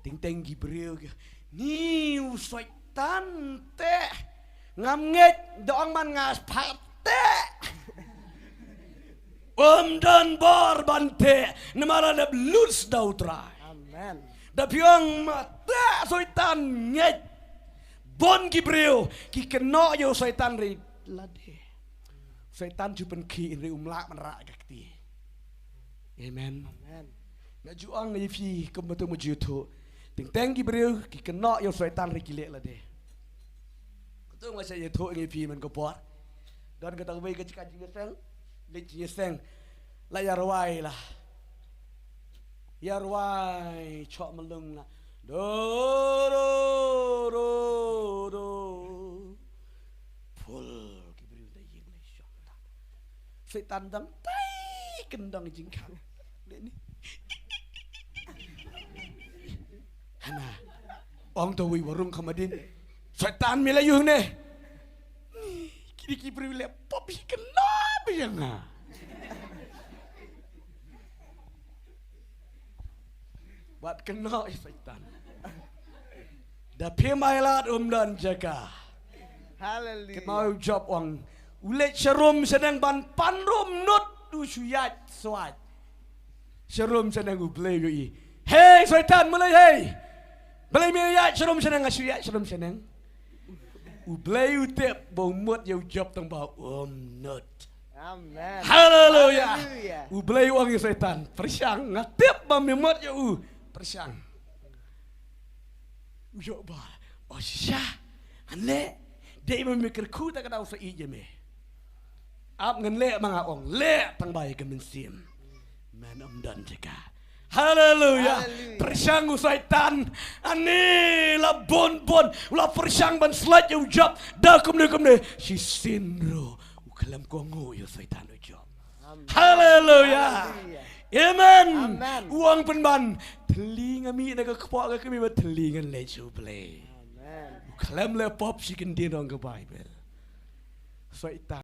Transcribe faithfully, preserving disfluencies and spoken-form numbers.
Teng teng ki briew ki, ni u Soitan te. Ngam ngeit, da ong man nga pat te. Ym don bor ban te, namar la dep lut da u Trai. Amen. Da phi ong ma te Soitan ngeit. Bun ki briew ki kynnoh ïa u Soitan ri lade. Soitan ju pynkhih ri um lah man rah ka kti. Amen. Amen. Nga ju ong ïa phi kumba tu ma ju tu. Teng teng ki briew ki kynnoh ïa u Soitan ri ki leh lade. Katu nga sa ïathuh ïa phi man ka por. Don kata kawei ka jaka jingïaseng. Leit jingïaseng. La ïa rwai la. Ïa rwai chok malung la. Do, do, do, do. Pul ki briew da ïing la shong ta. Soitan dang tai kyndong jingkhang. Dei ni. Hana. Ong to wi warung khamadin. Soitan mi la ïuh ne. Kini ki briew le pop hi kena bi ïa nga. Wat kena i Soitan. Da phi mai lad um don jaka. Haleluya. Kynmaw u Job ong. U leit sharum shaneng ban pan rum nut u shu ïaid swait. Sharum shaneng u Blei u i. Hei Soitan mulai hei. Blei mi ïaid sharum shaneng nga shu ïaid sharum shaneng. U Blei u tip ba u mut ïa u Job tang ba um nut. Amen. Haleluya. Haleluya. U Blei u ong ïa Soitan. Pyrshang nga tip ba mi mut ïa u. Pyrshang. U Job ba. O shisha. Ngan leh. Dei ma mi kyrkhu ta ka dau sa ïeit ïa me. Ap ngan leh ma nga ong leh tang ba ïa ka mynsiem. Men ym don jaka. Haleluya. Haleluya. Pyrshang u Soitan. Ani la bun bun. La pyrshang ban slait ïa u Job. Da kumne kumne. Shisien ruh. U khlem kohnguh ïa u Soitan u Job. Amen. Haleluya. Haleluya. Amen. Amen. U ong pynban. Thylli nga mih na ka kpoh ka kmie ba thylli ngan leit sha u Blei. Amen. U khlem leh pop shi kyndien ong ka Baibl. Soitan.